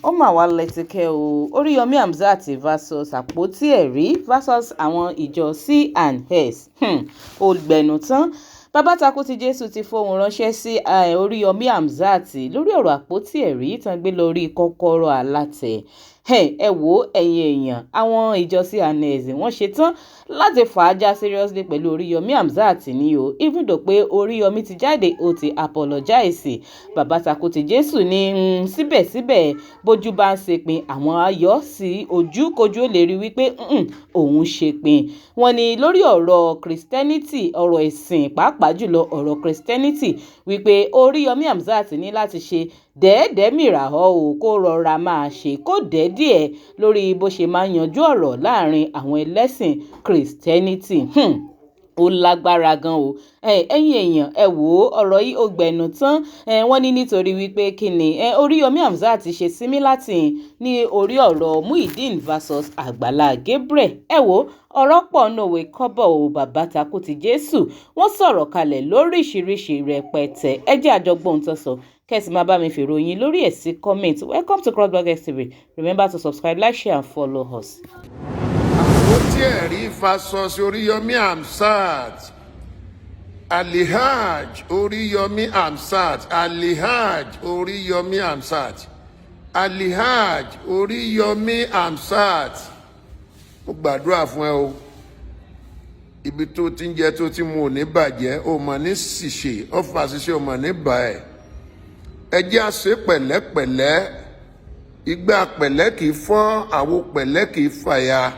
Ó mà wá lẹ́tìkẹ́ o. Oríyomi Hamzat versus Àpótí Ẹ̀rí versus àwọn ìjọ C&S. Ó gbẹnu tán. Bàbá takú ti Jésù ti fohùn ránṣẹ́ sí Oríyomi Hamzat lórí ọ̀rọ̀ Àpótí Ẹ̀rí tán gbé lórí kọ́kọ́rọ́ alátẹ. Ẹ wo, ẹ̀yin èèyàn, àwọn ìjọ C&S wọ́n ṣetán láti fà á já seriously pẹ̀lú Oríyomi Hamzat ní o, even though pé Oríyomi ti jáde, ó ti apologize. Bàbá takú ti Jésù ní síbẹ̀síbẹ̀, bójú bá ń ṣepin, àwọn ayọ̀ sí ojú kojú, ó lè rí wípé òun ṣepin. Wọ́n ní lórí ọ̀rọ̀ Christianity, ọ̀rọ̀ ẹ̀sìn, pàápàá jùlọ ọ̀rọ̀ Christianity, wípé Oríyomi Hamzat ní láti ṣe dẹ́ẹ̀dẹ́ mìràhọ́ o, kó rọra máa ṣe kó dẹ́ díẹ̀ lórí bó ṣe máa ń yanjú ọ̀rọ̀ láàrin àwọn ẹlẹ́sìn Christianity. Ó lágbára gan o. Ẹ̀yin èèyàn, ẹ wò ó, ọ̀rọ̀ yìí ó gbẹnu tán. Wọ́n ní nítorí wípé kí ni Oríyomi Hamzat ṣe similar thing ní orí ọ̀rọ̀ Muideen versus Àgbàlá Gabriel. Ẹ wò ó, ọ̀rọ̀ pọ̀ nòwe kọ́bọ̀ o. Bàbá takú ti Jésù, wọ́n sọ̀rọ̀ kalẹ̀ lóríṣiríṣi rẹpẹtẹ. Ẹ jẹ́ àjọgbọ́n tó sọ, kẹ́sì máa bá mi fèrò yín lórí ẹ̀ sí comment. Welcome to CrossBlog TV. Remember to subscribe, like, share and follow us. Àpótí Ẹ̀rí versus Oríyọmí Hamzat, Alhaji Oríyọmí Hamzat, Alhaji Oríyọmí Hamzat, Alhaji Oríyọmí Hamzat, mo gbàdúrà fún ẹ o. Ibi tó ti ń jẹ, tó ti mu ò ní bàjẹ́. O mọ̀ ní ṣìṣe ọ̀fà ṣiṣẹ́, o mọ̀ ní bà ẹ̀. Ẹ jẹ́ àṣẹ pẹ̀lẹ́pẹ̀lẹ́. Ìgbà pẹ̀lẹ́ kì í fọ́, àwo pẹ̀lẹ́ kì í fàya.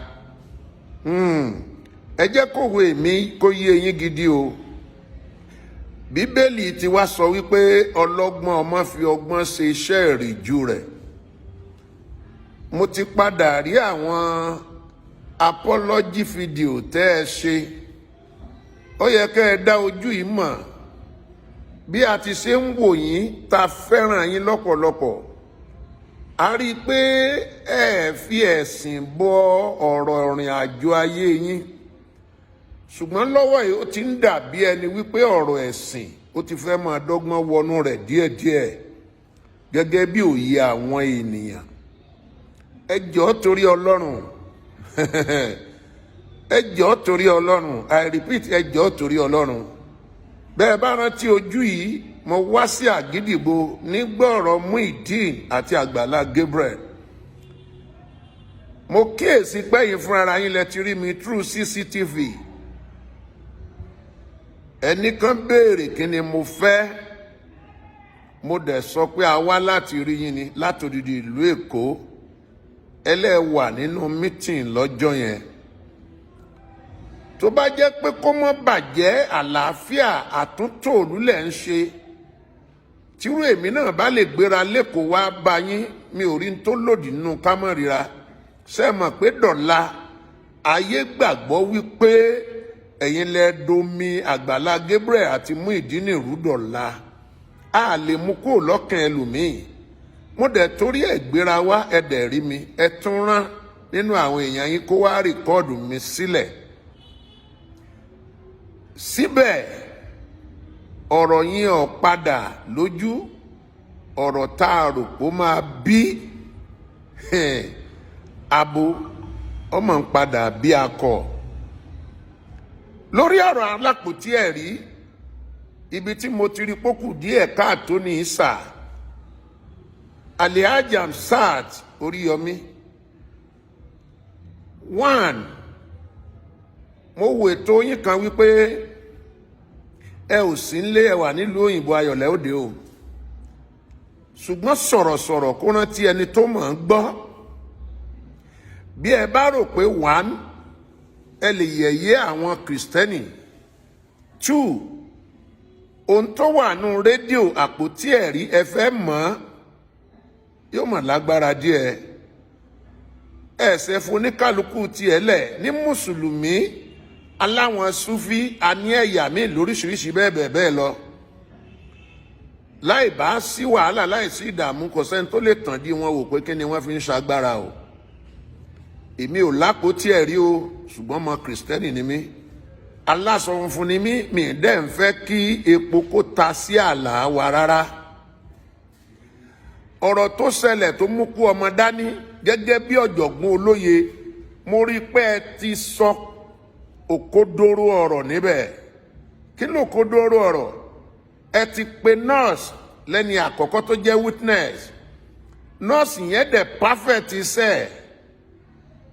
Ẹ jẹ́ kówé mi kó yé yín gidi o. Bíbélì ti wá sọ wípé ọlọ́gbọ́n ọmọ fi ọgbọ́n ṣe iṣẹ́ ìrìjú rẹ̀. Mo ti padà rí àwọn apology video tẹ́ ẹ ṣe. Ó yẹ kẹ́ ẹ dá ojú yìí mọ̀ bí a ti ṣe ń wò yín, ta fẹ́ràn yín lọ́pọ̀lọpọ̀. A rí i pé ẹ fi ẹ̀sìn bọ ọ̀rọ̀ ìrìn àjò ayé yín, ṣùgbọ́n lọ́wọ́ yìí, ó ti ń dàbí ẹni wípé ọ̀rọ̀ ẹ̀sìn ó ti fẹ́ máa dọ́gbọ́n wọnú rẹ̀ díẹ̀díẹ̀, gẹ́gẹ́ bí òye àwọn ènìyàn. Ẹ jọ̀ọ́, torí Ọlọ́run, ẹ jọ̀ọ́, torí Ọlọ́run, I repeat, ẹ jọ̀ọ́, torí Ọlọ́run. Bẹ́ẹ̀ bá rántí ojú yìí, mo wá sí Àgídìgbo nígbà ọ̀rọ̀ Muideen àti Àgbàlá Gabriel. Mo kíyèsí pẹ́yìn fúnra yín lẹ ti rí mi through CCTV. Ẹnìkan béèrè kí ni mo fẹ́. Mo dẹ̀ sọ pé a wá láti rí yín ni látòdìdí ìlú Èkó. Ẹlẹ́wà nínú meeting lọ́jọ́ yẹn. Tó bá jẹ́ pé kó mọ́ bàjẹ́, àlàáfíà, àtúntò òlúlẹ̀ ń ṣe, tírú èmi náà bá lè gbéra lẹ́kọ̀ọ́ wá bá yín, mi ò rí n tó lòdì nínú ká mọ́ ríra. Ṣé ẹ mọ̀ pé dọ̀la ayé gbàgbọ́ wípé ẹ̀yin lẹ domi Àgbàlá Gabriel àti Muyideen rú dọ̀la, a lè mú kó lọ́kàn ẹlòmíì. Mo dẹ̀ torí ẹ̀ gbéra wá, ẹ dẹ̀ rí mi. Ẹ tún rán nínú àwọn èèyàn yín kó wá record mi sílẹ̀. Síbẹ̀, ọ̀rọ̀ yín ò padà lójú ọ̀rọ̀ tá a rò pé ó máa bí abo, ọmọ ń padà bí akọ. Lórí ọ̀rọ̀ alápòtí ẹ̀rí, ibi tí mo ti rí pókù díẹ̀ káàtó ní ìsà, Alhaji Hamzat Oríyọmí, one, mo wo ètò yín kan wípé ẹ ò sí nílé, ẹ wà nílùú òyìnbó, ayọ̀lẹ́ òde o. Ṣùgbọ́n sọ̀rọ̀sọ̀rọ̀ kó rántí ẹni tó mọ̀ ń gbọ́. Bí ẹ bá rò pé, one, ẹ lè yẹ̀yẹ́ àwọn Kìrìsìtẹ́nì, two, ohun tó wà nù rédíò Àpótí Ẹ̀rí, ẹ fẹ́ mọ̀ ọ́, yóò mọ̀ lágbára díẹ̀. Ẹ̀sẹ̀ fún oníkálukú tiẹ̀ lẹ̀ ní mùsùlùmí, aláwọn súfí, a ní ẹ̀yà míì lóríṣiríṣi, bẹ́ẹ̀ bẹ́ẹ̀ bẹ́ẹ̀ lọ. Láì bá sí wàhálà, láì sí ìdààmú, kò sẹ́ni tó lè tàn dí wọn wò pé kí ni wọ́n fi ń ṣagbára o. Èmi ò lápótí ẹ̀rí o, ṣùgbọ́n ọmọ Kìrìsìtẹ́nì ni mí, aláṣọ funfun ni mí. Mi dẹ́ ń fẹ́ kí epo kó ta sí àlà wa rárá. Ọ̀rọ̀ tó ṣẹlẹ̀ tó mú kú ọmọ dání, gẹ́gẹ́ bí ọ̀jọ̀gbọ́n olóye, mo rí pé ẹ ti sọ òkodoro ọ̀rọ̀ níbẹ̀. Kí ló òkodoro ọ̀rọ̀? Ẹ ti pe nurse lẹ́ni àkọ́kọ́ tó jẹ́ witness. Nurse yẹn dẹ̀ perfect iṣẹ́ ẹ̀.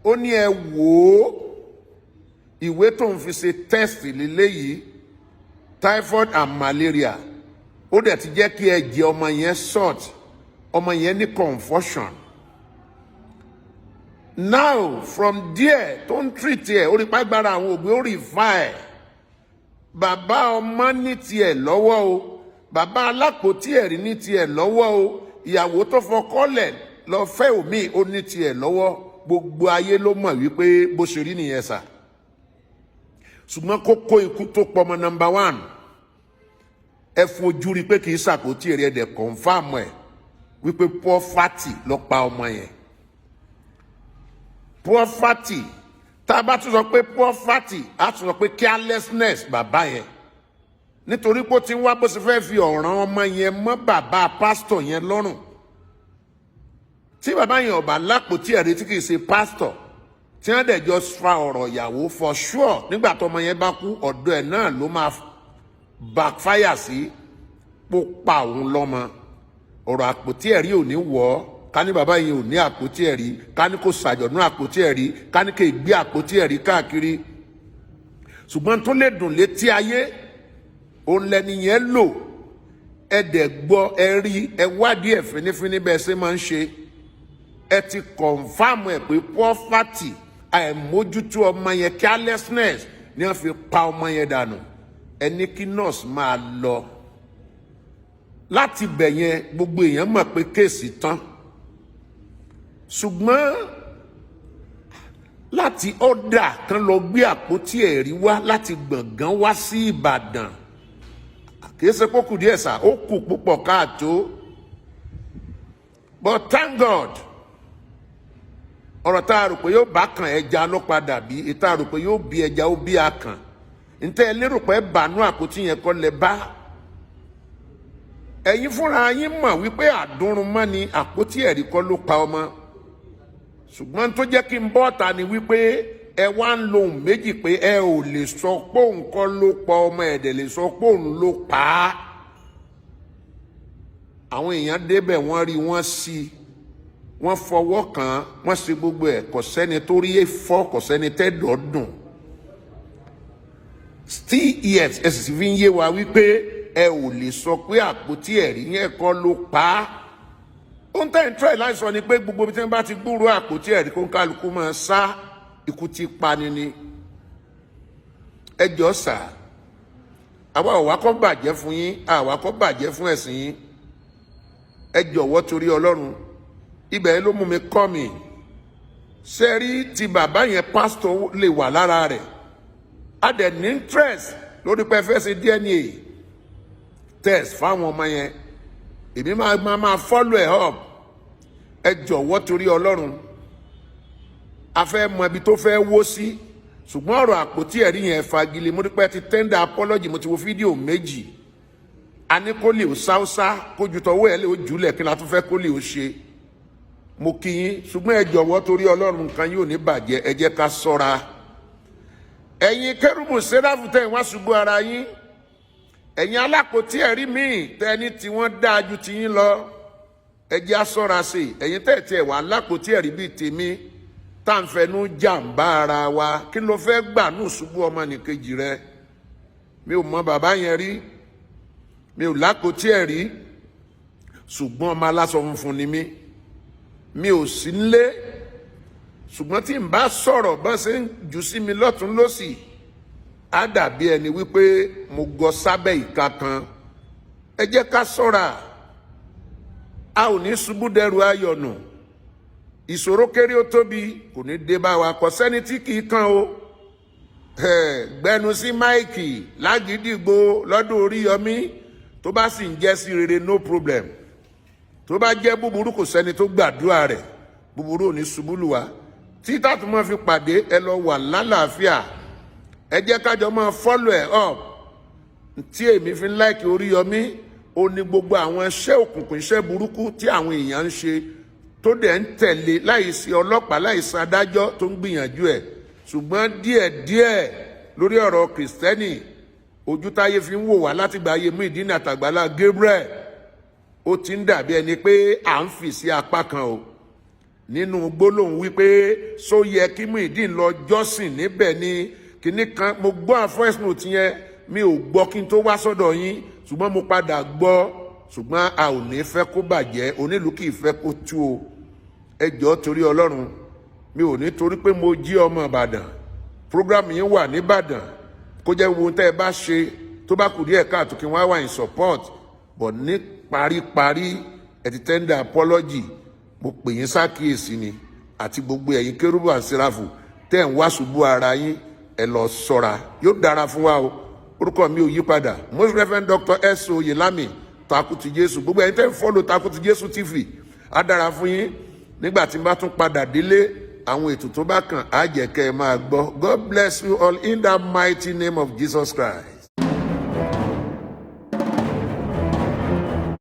Ó ní ẹ wò ó, ìwé tó ń fi ṣe test lélẹ́yìí, typhoid and malaria. Ó dẹ̀ ti jẹ́ kí ẹ̀jẹ̀ ọmọ yẹn sort, ọmọ yẹn ní confusion. Now from there tó ń treat ẹ̀, ó rí pàgbára àwọn òbí, ó rí fa ẹ̀. Bàbá ọmọ ní tiẹ̀ lọ́wọ́ o, bàbá alápòtí ẹ̀rí ní tiẹ̀ lọ́wọ́ o, ìyàwó tó fọkọ́lẹ̀ lọ fẹ́ òmíì, ó ní tiẹ̀ lọ́wọ́. Gbogbo ayé ló mọ̀ wípé bó ṣe rí nìyẹn sà. Ṣùgbọ́n kókó ikú tó pọmọ number one, ẹ fojú rí pé kì í ṣàpótí ẹ̀rí, ẹ̀ dẹ̀ confirm ẹ̀ wípé poverty ló pa ọmọ yẹn. Poverty, tá a bá tún sọ pé poverty, á tún sọ pé carelessness bàbá yẹn, nítorí pé ó ti ń wá bó ṣe fẹ́ fi ọ̀ràn ọmọ yẹn mọ́ bàbá pásítọ̀ yẹn lọ́rùn. Tí bàbá yẹn ọba lápòtí ẹ̀rí, tí kìí ṣe pásítọ̀, tí wọ́n dẹ̀ jọ fa ọ̀rọ̀ ìyàwó, for sure nígbà tó ọmọ yẹn bá kú, ọ̀dọ̀ ẹ̀ náà ló máa backfire sí pó pa òun lọ́mọ. Ọ̀rọ̀ àpótí ẹ̀rí ò ní wọ̀ ọ́. Ká ní bàbá yẹn ò ní àpótí ẹ̀rí, ká ní kò ṣàjọ̀dún àpótí ẹ̀rí, ká ní kò gbé àpótí ẹ̀rí káàkiri, ṣùgbọ́n tó lè dùn létí ayé òun lẹni yẹn lò. Ẹ dẹ̀ gbọ́, ẹ rí, ẹ wádìí ẹ̀ fínífíní bẹ́ẹ̀ ṣe máa ń ṣe. Ẹ ti confirm ẹ̀ pé poverty, àìmójútó ọmọ yẹn, carelessness ni wọ́n fi pa ọmọ yẹn dànù. Ẹ ní kí nurse máa lọ láti bẹ̀ yẹn. Gbogbo èèyàn mọ̀ pé case tán. Ṣùgbọ́n láti ọ̀dà kan lọ gbé àpótí ẹ̀rí wá láti Gbọ̀ngàn wá sí Ìbàdàn, kìí ṣe kó kù díẹ̀ sá, ó kù púpọ̀ káàtó. But thank God, ọ̀rọ̀ tá a rò pé yóò bá kàn ẹja ló padà bí ìta rò pé yóò bí ẹja, ó bí akàn. Ntẹ́ ẹ lérò pé bànú àpótí yẹn kọ́ lẹ bá. Ẹ̀yin fúnra yín mọ̀ wípé àdúrún ni àpótí ẹ̀rí kọ́ ló pa ọmọ. Ṣùgbọ́n tó jẹ́ kí n bọ́ ta ni wípé ẹ wá ń lo ohun méjì, pé ẹ ò lè sọ pé òun kọ́ ló pa ọmọ, ẹ̀dẹ̀ lè sọ pé òun ló pa á. Àwọn èèyàn débẹ̀, wọ́n rí, wọ́n sí, wọ́n fọwọ́ kàn án, wọ́n ṣe gbogbo ẹ̀. Kò sẹ́ni tó rí fọ́, kò sẹ́ni tẹ́dọ̀ dùn. Still yet, ẹ sì fi ń yé wa wípé ẹ ò lè sọ pé àpótí ẹ̀rí yẹn kọ́ ló pa á. Ohun tẹ́ ń try láti sọ ni pé gbogbo ibi tí wọ́n bá ti gbúròó àpótí ẹ̀rí, kó ń kálukú máa sá, ikú ti pani ni. Ẹ jọ sà, àwa ò wá kọ́ bàjẹ́ fún yín, àwa kọ́ bàjẹ́ fún ẹ̀sìn yín. Ẹ jọ̀wọ́, torí Ọlọ́run, ibẹ̀ ló mú mi kọ́ mi ṣe rí ti bàbá yẹn. Pásítọ̀ lè wà lára rẹ̀, a dẹ̀ ní interest lórí pé ẹ fẹ́ ṣe DNA test fáwọn ọmọ yẹn. Èmi máa follow ẹ̀ up. Ẹ jọ̀wọ́, torí Ọlọ́run, a fẹ́ mọ ibi tó fẹ́ wó sí. Ṣùgbọ́n ọ̀rọ̀ àpótí ẹ̀rí yẹn, fagilé. Mo dúpẹ́ ti tender apology. Mo ti wo fídíò méjì. A ní kó lè ó sáúsá kójú tọwọ́ ẹ̀ lè ó jùlẹ̀. Kí la tún fẹ́ kó lè ó ṣe? Mo kí yín, ṣùgbọ́n ẹ jọ̀wọ́, torí Ọlọ́run, nǹkan yóò ní bàjẹ́. Ẹ jẹ́ ká ṣọ́ra. Ẹ̀yin kérúbù sẹ́ráfù tẹ̀ wá ṣubú ara yín, ẹ̀yin alápòtí ẹ̀rí míì tẹ́ni tí wọ́n dáa ju tiyín lọ, ẹ jẹ́ á ṣọ́ra sí i. Ẹ̀yin tẹ̀ tiẹ̀ wà alápòtí ẹ̀rí bíi tèmi tá à ń fẹnu jàǹbá ara wa, kí ló fẹ́ gbà nù ṣubú ọmọnìkejì rẹ? Mi ò mọ bàbá yẹn rí, mi ò lápòtí ẹ̀rí, ṣùgbọ́n ọmọ aláṣọ funfun ni mí. Mi ò sí nílé, ṣùgbọ́n tí n bá sọ̀rọ̀ bá ṣe ń jù sí mi lọ́tún lọ́sì, á dàbí ẹni wípé mo gọ sábẹ́ ìka kan. Ẹ jẹ́ ká ṣọ́ra. A ò ní ṣubú dẹrù ayọ̀nù. Ìṣòro kéré ó tóbi kò ní dé bá wa. Kò sẹ́ni tí kì í kàn o. Gbẹnu sí máìkì lágídígbò lọ́dún Oríyọmí, tó bá sì ń jẹ́ sí rere, no problem. Tó bá jẹ́ búburú, kò sẹ́ni tó gbàdúrà rẹ̀. Búburú ò ní ṣubú lù wá. Tí tàtúmọ̀ fi pàdé, ẹ lọ wà lálàáfíà. Ẹ jẹ́ kájọ máa follow ẹ̀ up. Tí èmi fi ń like Oríyọmí, Ó ní gbogbo àwọn iṣẹ́ òkùnkùn, iṣẹ́ burúkú tí àwọn èèyàn ń ṣe tó dẹ̀ ń tẹ̀lé láìsí ọlọ́pàá, láìsí adájọ́ tó ń gbìyànjú ẹ̀. Ṣùgbọ́n díẹ̀díẹ̀ lórí ọ̀rọ̀ Kìrìsìtẹ́nì, ojú táyé fi ń wò wá láti gba ayé Muyideen àtàgbàlá Gabriel, ó ti ń dàbí ẹni pé à ń fì sí apá kan o, nínú gbólóhùn wípé só yẹ kí Muyideen lọ jọ́sìn níbẹ̀ ni kinní kan. Mo gbọ́ voice note yẹn, mi ò gbọ́ kí n tó wá sọ́dọ̀ yín, ṣùgbọ́n mo padà gbọ́. Ṣùgbọ́n a ò ní fẹ́ kó bàjẹ́, onílùú kì í fẹ́ kó tú o. Ẹ jọ̀ọ́, torí Ọlọ́run, mi ò ní torí pé mo jí ọmọ Ìbàdàn, program yín wà nìbàdàn, kó jẹ́ wo tẹ́ ẹ bá ṣe tó bá kù díẹ̀ káàtó kí wọ́n á wà in support. But ní paríparí, ẹ ti tender apology. Mo pè yín sákìyèsí ni, àti gbogbo ẹ̀yin kérúbù àti sẹ́ráfù tẹ́ ń wá ṣubú ara yín, ẹ lọ ṣọ́ra. Yóò dára fún wa o. Orúkọ mi ò yí padà, Most Reverend Dr. S. Oyelami Takuti Jésù. Gbogbo ẹ̀yin tẹ́ ń follow Takuti Jésù TV, á dára fún yín. Nígbà tí n bá tún padà délé, àwọn ètò tó bá kàn á jẹ́ kẹ́ ẹ máa gbọ́. God bless you all in the mighty name of Jesus Christ.